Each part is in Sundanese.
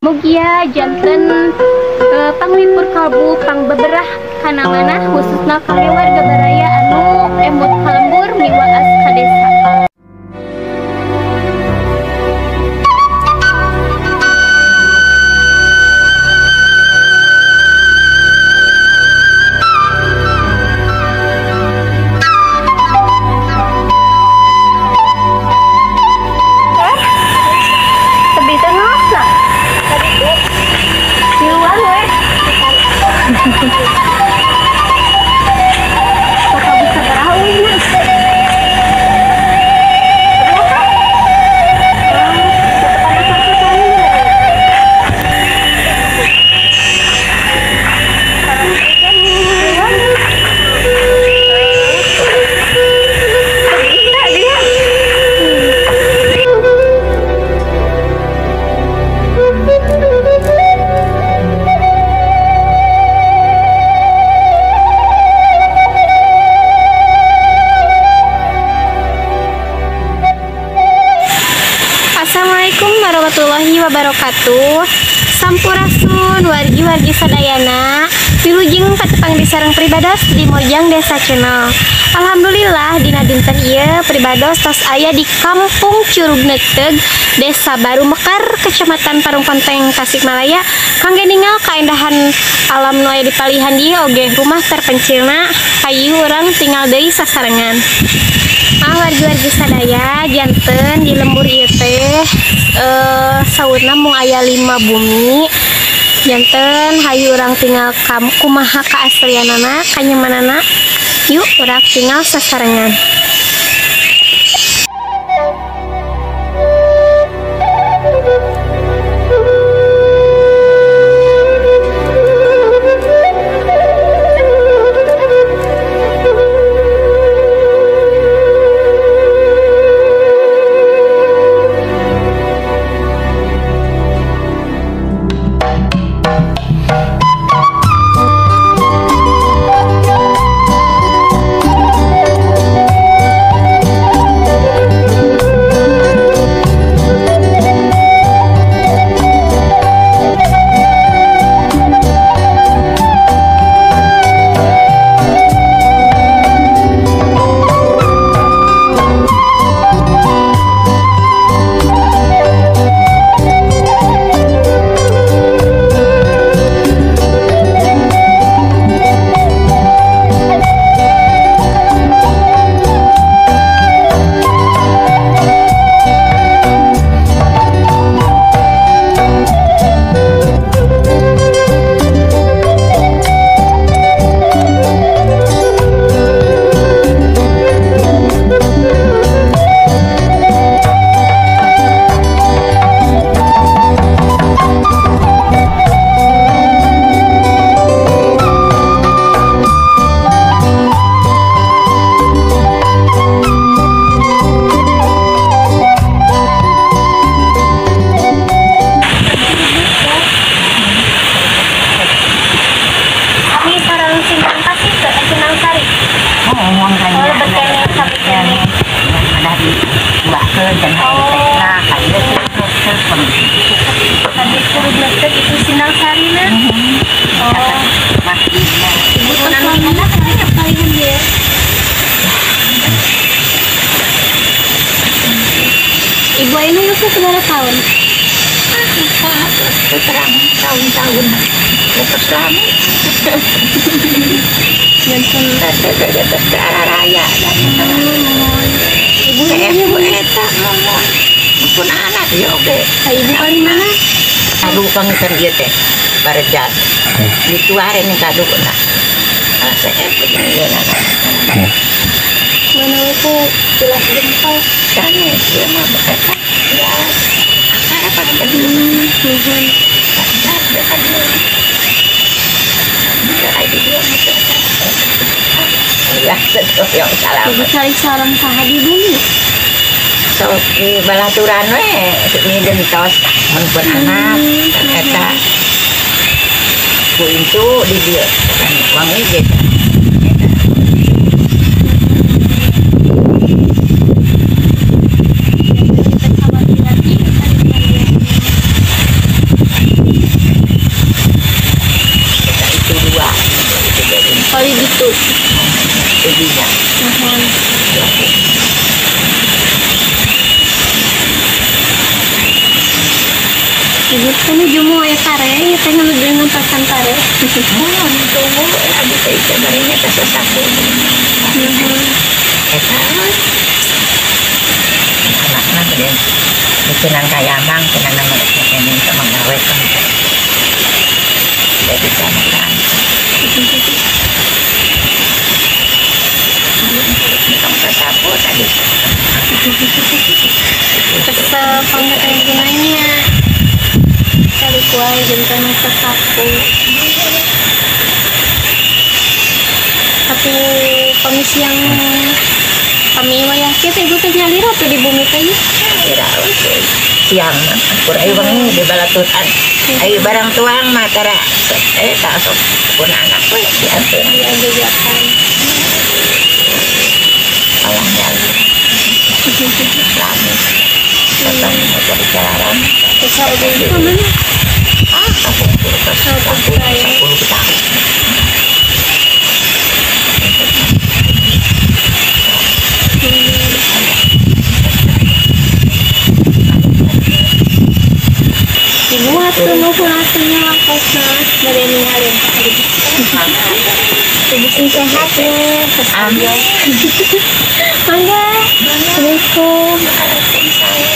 Mugia janten panglipur kalbu pangbeberah kana manah khususna kangge warga baraya anu emut ka lembur miwaas ka desa. Assalamualaikum warahmatullahi wabarakatuh. Sampurasun wargi-wargi sadayana. Wilujeng patepang di sareng pribados di Mojang Desa Channel. Alhamdulillah dina dinten ieu pribados tos aya di Kampung Curug Neuteg, Desa Baru Mekar, Kecamatan Parung Ponteng, Tasikmalaya. Kangge ningal kaendahan alam nu aya di palihan dieu oge rumah terpencilna, hayu urang tinggal deui sasarengan. Wargi-wargi sadaya janten di lembur ieu teh saurna mung aya 5 bumi. Janten hayu urang tinggal kumaha kaaslianana kanyamanana, yuk urang tinggal sasarengan. Ibu ini usia berapa tahun? Terang tahun-tahun lepas lama. Ke arah raya. Ibu eta ngomong. Pun anak ya oke. Ibu paling mana? Aduh pangitan ieu teh barejat. Dituarin kaduk na. Saya punya anak. Mana itu jelas gempa. Kami dia mah eta. Ya. Apa kan nuhun. Ya, yang salam. Cari sarang saha di bumi. So, di balaturan we, di gentos mun pun anak eta. Ku incu di dieu kan wangi ge. dinya. Muhun. Ibu teh nuju moe pare, ieu teh nuju ngentosan pare. Muhun tunggu abdi teh ieu bari nya teh sasapu. Muhun. Eta anakna gede. Cenang kayamang, cenang nama ini sama gawe kan. Jadi sama kan. Tong sasapu tadi. Kesel pangkat gunanya. Kali kuah jantan sasapu. Tapi komisi yang kami wayah kieu teh ibu teh nyalira tuh di bumi teh. Nyalira siang akur ayo wengi di balatutan. Ayo barang tuang mah tara tak sok pun anak we dianteun. Diajakan. Alah nyalira. Lami. Datang motor jalanan. Besar ibu mana? Ah, kapungkur 10 tahun. Ibu atuh nuhun atuh nya waktosna bade ninggalin. Ibu sing sehat ya. Amin. Mangga. Assalamualaikum. Waalaikumsalam.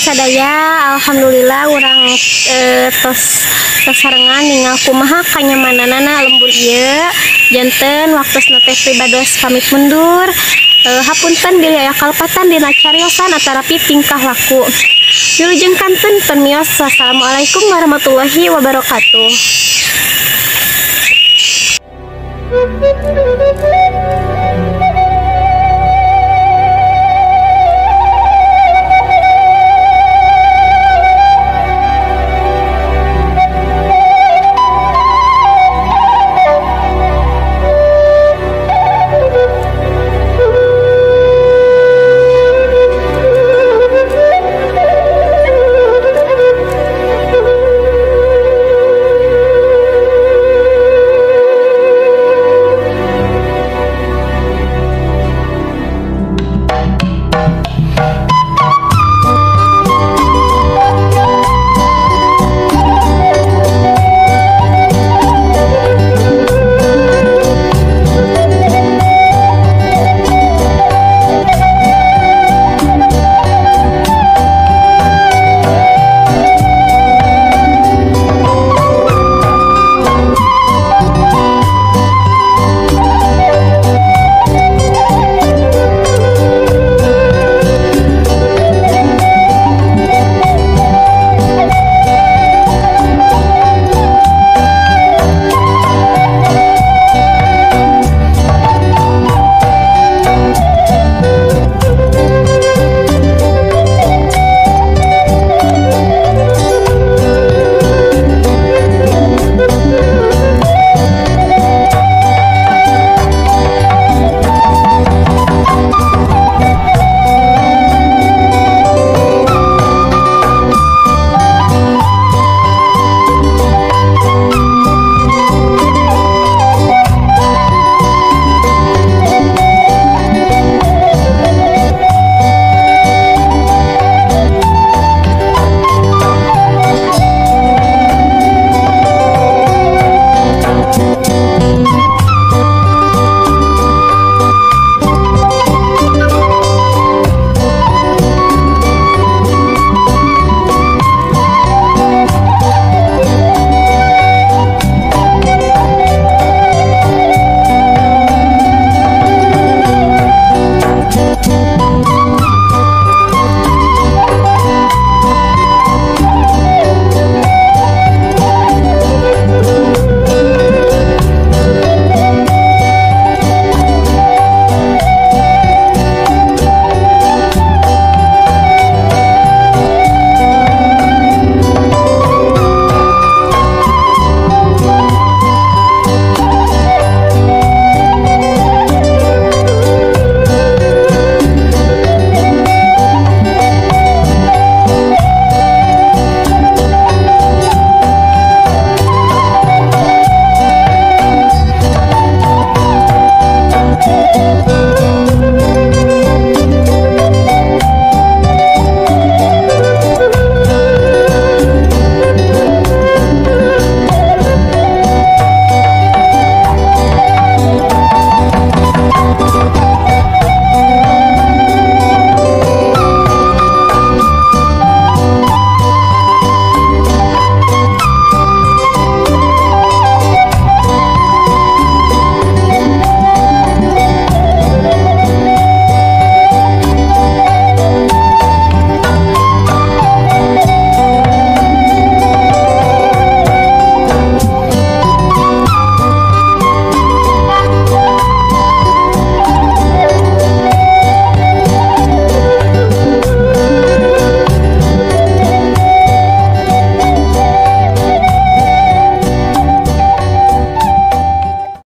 Sadaya alhamdulillah urang tos sasarengan ningal kumaha kanyamananana lembur ieu janten waktosna teh pribados pamit mundur. Hapunten bilih aya kalepatan dina cariosan atarapi tingkah laku. Wilujeng kanten pemios. Wassalamualaikum warahmatullahi wabarakatuh.